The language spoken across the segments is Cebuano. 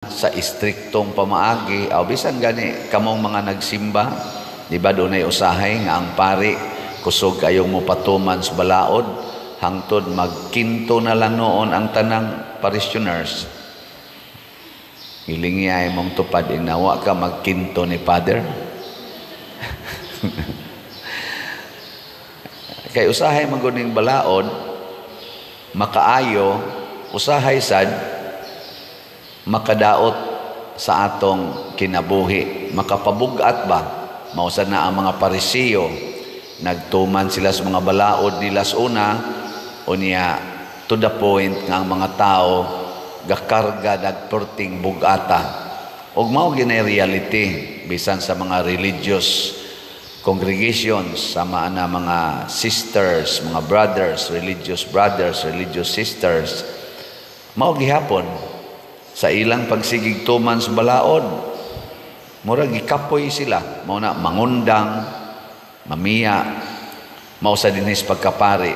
Sa istriktong pamaagi o bisan gani kamong mga nagsimba, di ba dunay usahay nga ang pari kusog kayong mopatuman sa balaod hangtod magkinto na lang noon ang tanang parishioners. Ilingi ay mong tupad inawa ka magkinto ni Father. Kay usahay maguning balaod makaayo, usahay sad makadaot sa atong kinabuhi, makapabugat ba. Mao sad na ang mga Parisiyo, nagtuman sila sa mga balaod nila sa una, unya to the point nga ang mga tao gakarga nagperting bugata. Og mao ginay reality bisan sa mga religious congregations, sama na mga sisters, mga brothers, religious brothers, religious sisters, mao gihapon sa ilang pagsigig tuman sa balaod, mura gikapoy sila, mao na mangundang, mamiya, mao sa dinhis pagkapari,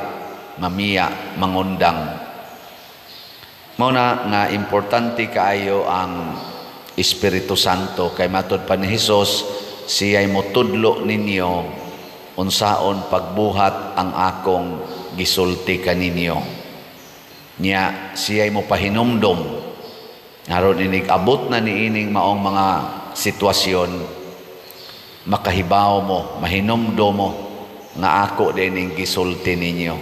mamiya, mangundang. Mao na nga importante kaayo ang Espiritu Santo kay matud pa ni Hesus, siya'y motudlo ninyo unsaon pagbuhat ang akong gisulti kaninyo. Nya siya'y mopahinumdom aron inig abot na niining maong mga sitwasyon, makahibaw mo, mahinumdom mo nga ako dining gisulti ninyo.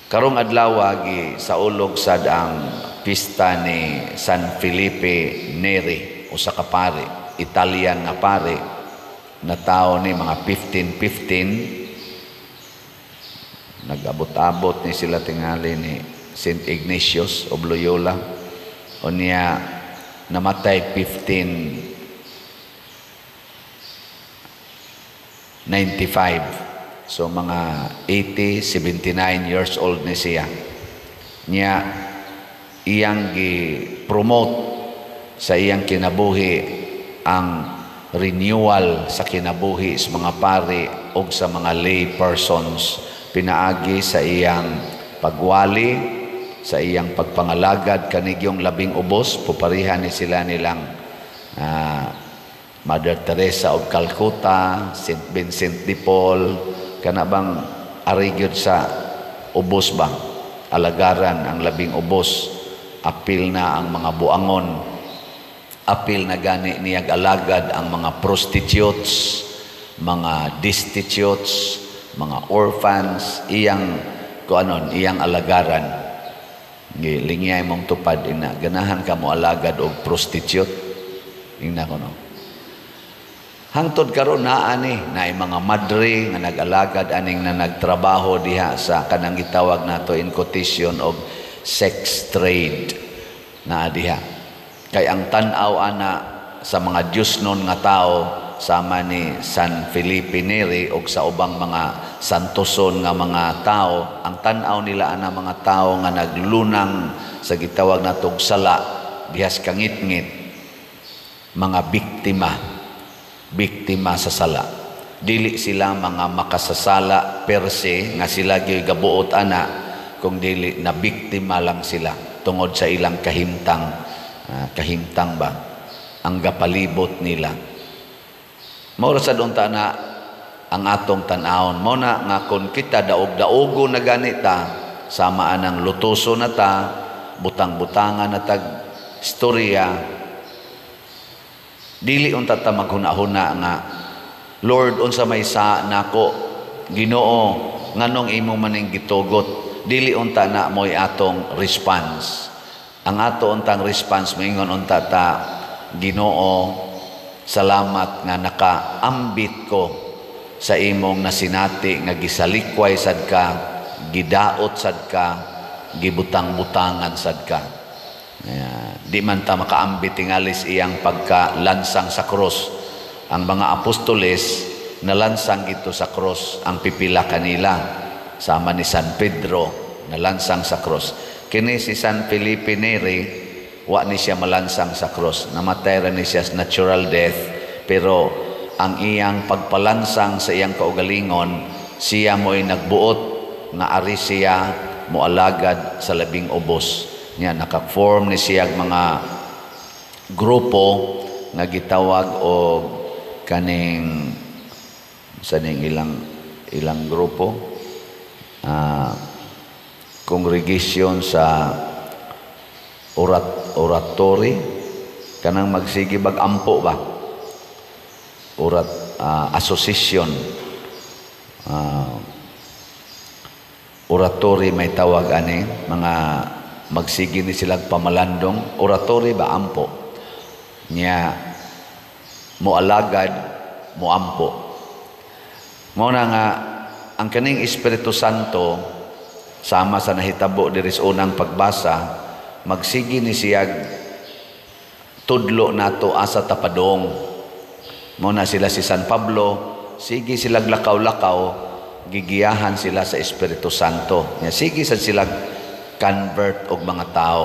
Karong adlaw gi saulog sad ang pista ni San Felipe Neri, usa ka pare, Italian nga pare, natawo ni mga 1515. Nag-abot-abot ni sila tingali ni Saint Ignatius of Loyola. Unya namatay 1595. So mga 80, 79 years old ni siya. Nya iyang gi-promote sa iyang kinabuhi ang renewal sa kinabuhi sa mga pari o sa mga lay persons pinaagi sa iyang pagwali, sa iyang pagpangalagad kanigyong labing ubos. Puparihan ni sila nilang Mother Teresa of Calcutta, Saint Vincent de Paul, kana bang ari gyud sa ubos ba, alagaran ang labing ubos, apil na ang mga buangon, apil na gani niyag alagad ang mga prostitutes, mga destitutes, mga orphans, iyang kuanon, iyang alagaran. Lingiyay mong tupad ina, ganahan ka mo alagad og prostitute. Ingna ko no. Hangtod karon naa ni naay mga madre nga nag-alagad aning na nagtrabaho diha sa kanang gitawag nato in quotation og sex trade naa diha. Kay ang tan-aw ana sa mga Diyosnon nga tao sama ni San Felipe Neri og sa ubang mga santoson nga mga tao, ang tan-aw nila ana mga tao nga naglunang sa gitawag natog sala dihas kangitngit, mga biktima, biktima sa sala. Dili sila mga makasasala per se nga sila gyoy gabuot ana, kung dili na biktima lang sila tungod sa ilang kahimtang, kahimtang ba ang gapalibot nila. Mao ra sad unta na ang atong tan-awon. Mao na nga kun kita daog-daogo na ganita, sama anang lutoso na ta, butang-butangan na tag istorya, dili unta ta maghuna-huna nga, Lord, unsa may sa nako, Ginoo, nganong imo maning gitugot? Dili unta na mo'y atong response. Ang ato untang response, moingon unta ta, Ginoo, salamat nga nakaambit ko sa imong nasinati nga gisalikway sad ka, gidaot sad ka, gibutang-butangan sad ka. Di man ta makaambit tingalis iyang pagkalansang sa krus. Ang mga apostoles nalansang gito sa krus ang pipila kanila, sama ni San Pedro nalansang sa krus. Kini si San Felipe Neri, wa ni siya malansang sa krus. Namatay ra ni siya sa natural death, pero ang iyang pagpalansang sa iyang kaugalingon, siya mo'y nagbuot nga ari siya moalagad sa labing ubos. Nya naka-form ni siya mga Grupo nga gitawag og kaning sa ning ilang ilang grupo, congregation sa oratory, kanang magsige bag ampo ba, orat association, oratory may tawag ani, mga magsige ni sila pamalandong, oratory ba, ampo niya, moalagad, moampo. Mao na nga ang kaning Espiritu Santo, sama sa nahitabo diri sa unang pagbasa, magsige ni siyag tudlo nato asa tapadong. Mao na sila si San Pablo, sige sila lakaw-lakaw, gigiyahan sila sa Espiritu Santo. Nya sige sad sila convert og mga tao.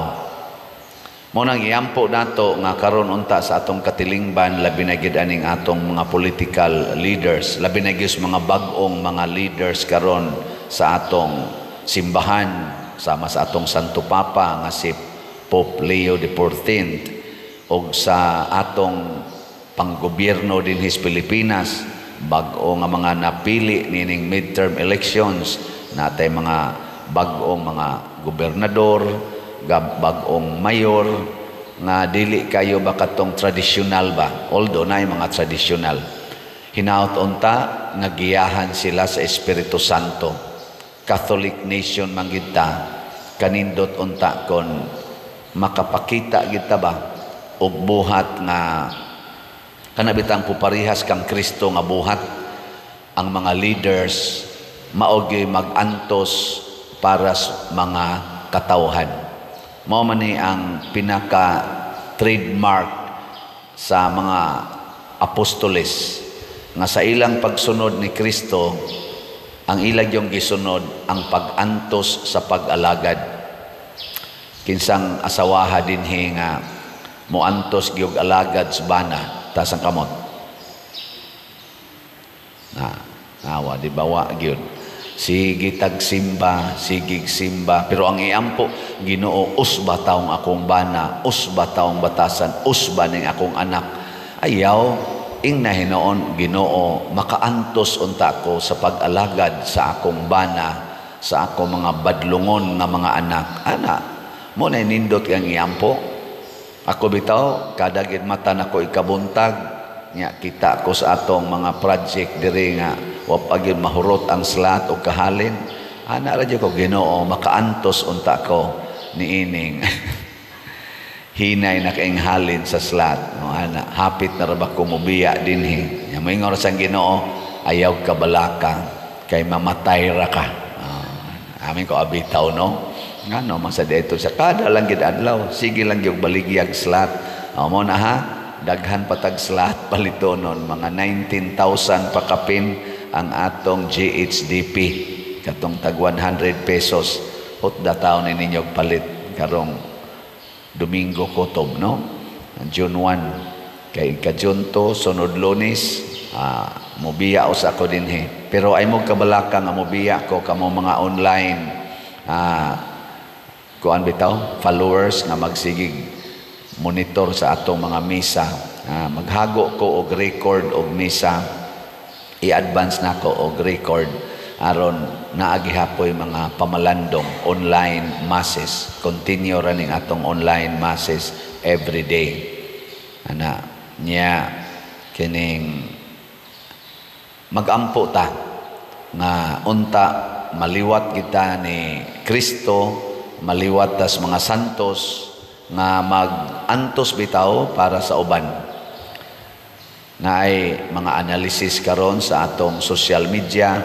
Mao nang iampo nato nga karon unta sa atong katilingban, labi na gyud aning atong mga political leaders, labi na gyud mga bag-ong mga leaders karon sa atong simbahan, sama sa atong Santo Papa nga si Pope Leo XIV, og sa atong panggobyerno dinhi sa Pilipinas, bag-o nga mga napili nining midterm elections natay, mga bag-ong mga gobernador, bag-ong mayor, nga dili kayo ba katong tradisyonal ba, although naay mga tradisyonal. Hinaot unta nga giyahan sila sa Espiritu Santo. Catholic nation man gid ta, kanindot unta kon makapakita gid ta ba og buhat nga kana bitang puparihas kang Kristo nga buhat. Ang mga leaders mao gyud mag-antos para sa mga katawhan. Mao man ni ang pinaka trademark sa mga apostoles, nga sa ilang pagsunod ni Kristo, ang ilang yung gisunod ang pag-antos sa pag-alagad. Kinsang asawaha dinhi nga moantos gyud alagad sa bana? Taas ang kamot. Na awa di ba, wa gyud. Sige tag simba, sige simba, pero ang iampo, "Ginoo, usba taong akong bana, usba taong batasan, usba ning akong anak." Ayaw, ing na hinoon, "Ginoo, makaantos unta ko sa pag-alagad sa akong bana, sa akong mga badlungon nga mga anak." Ana, mo na nindot kang iampo. Ako bitaw, kada gid mata nako ikabuntag, nya kita ko sa atong mga project diri nga wa pa gyud mahurot ang slot o kahalin. Ana ra ko, "Ginoo, makaantos unta ko niining hinay na kaing halin sa slot." No, ana, hapit na ra ba ko mobiya dinhi? Nya moingon ra sang Ginoo, "Ayaw ka balaka kay mamatay ra ka." Amin ko abitaw, no? Ngano man sa dito sa kada lang gid adlaw, sige lang gyud baligyag slot. Oh, mo na ha, daghan patag slot palitonon, mga 19,000 pa kapin ang atong GHDP katong tag 100 pesos. Hutda taon ni ninyo palit karong Domingo kutob, no, June 1, kay ka June 2, sunod Lunes, mobiya usa ko dinhi. Pero ay mo kabalaka nga mobiya ko, kamo mga online kuan bitaw followers nga magsigig monitor sa atong mga misa, maghago ko og record og misa. I-advance nako og record aron naa gihapoy mga pamalandong online masses. Continue running atong online masses every day. Ana niya, kining magampo ta nga unta maliwat kita ni Kristo, maliwat tas mga santos nga mag-antos bitaw para sa uban. Naay mga analysis karon sa atong social media,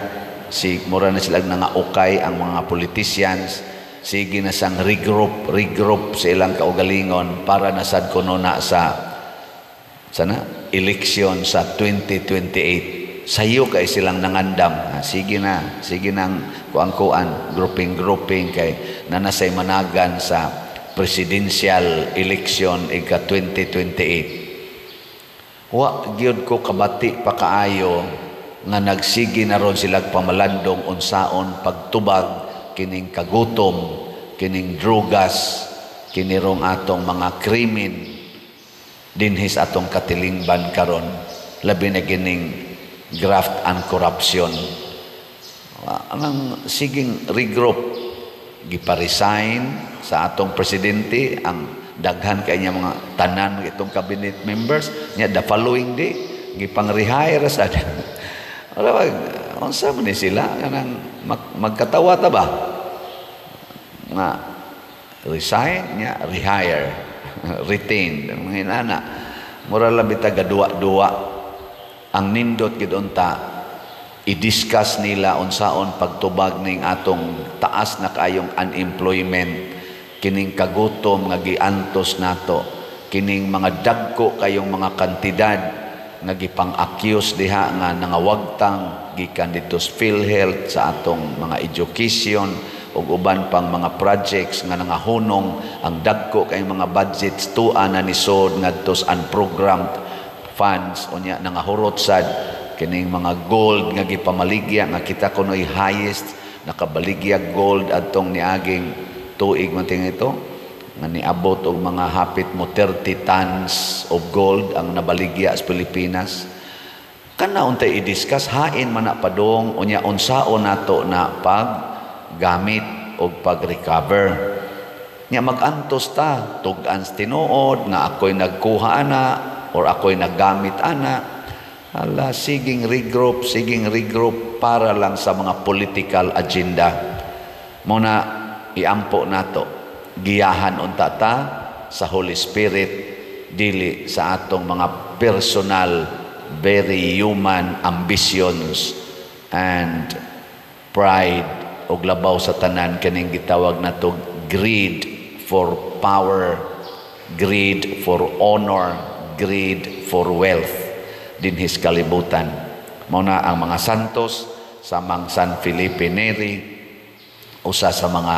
si mura na sila nga ukay ang mga politicians, sige na sang regroup regroup sa ilang kaugalingon para na sad kuno na sa sana election sa 2028. Sayo kay silang nangandam. Sige na, sige nang kuan-kuan, grouping grouping kay nanasay managan sa presidential election ika 2028. Wa gyud ko kabati pa kaayo nga nagsige na ron sila pamalandong unsaon pagtubag kining kagutom, kining drugas, kinirong atong mga krimen. Dinhi sa atong katilingban karon, labi na kining graft and corruption. Ang siging regroup, gipa-resign sa atong presidente ang daghan kay niya mga tanan itong cabinet members niya. The following day, gipang rehire sa. Wala, unsa man ni sila, kanang magkatawa ta ba nga resign niya, rehire, retain, mga inana. Mura labi ta gaduwa-duwa. Ang nindot gid unta, i-discuss nila unsaon pagtubag ning atong taas na kaayong unemployment, kining kagutom nga giantos nato, kining mga dagko kayong mga kantidad nga gipang-accuse diha nga nangawagtang gikan dito sa PhilHealth, sa atong mga education ug uban pang mga projects nga nangahunong ang dagko kay mga budgets tua na nisod ngadto sa unprogrammed funds. Unya nangahurot sad kining mga gold nga gipamaligya, nga kita kuno'y highest nakabaligya gold adtong niaging tuig man ito, nga niabot og mga hapit mo 30 tons of gold ang nabaligya sa Pilipinas. Kana untay i-discuss, hain man na padong. Unya unsaon nato na pag gamit og pag-recover nya? Magantos ta, tug-an sa tinuod nga ako'y nagkuha ana or ako'y naggamit ana. Ala, siging regroup, siging regroup para lang sa mga political agenda. Mao na iampo nato, giyahan unta ta sa Holy Spirit, dili sa atong mga personal, very human ambitions and pride, ug labaw sa tanan kaning gitawag nato greed for power, greed for honor, greed for wealth dinhi sa kalibutan. Mao na ang mga santos samang San Felipe Neri, usa sa mga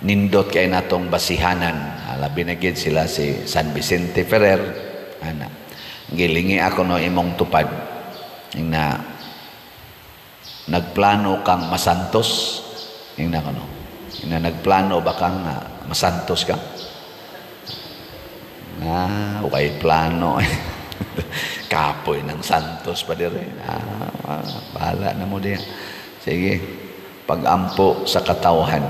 nindot kay natong basihanan. Labi na gid sila si San Vicente Ferrer ana. Gilingi ako no imong tupad na nagplano kang masantos. Ingna ko no, na nagplano ba kang na masantos ka? Ah, okay, plano. Kapoy ng santos pa dire. Ah, bahala na mo diya. Sige, pagampo sa katawhan.